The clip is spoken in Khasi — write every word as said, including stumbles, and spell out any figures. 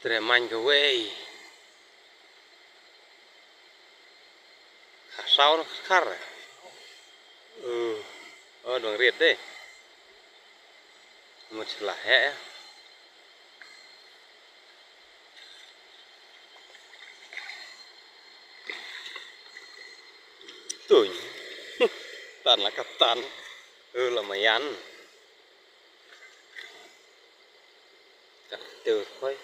Treh main kawei. Ka saw na khar. Uh, oh, dong riat deh. Mut selah ya. Tuh. Tan la ka tan. Uh, lumayan. Ka tu koi.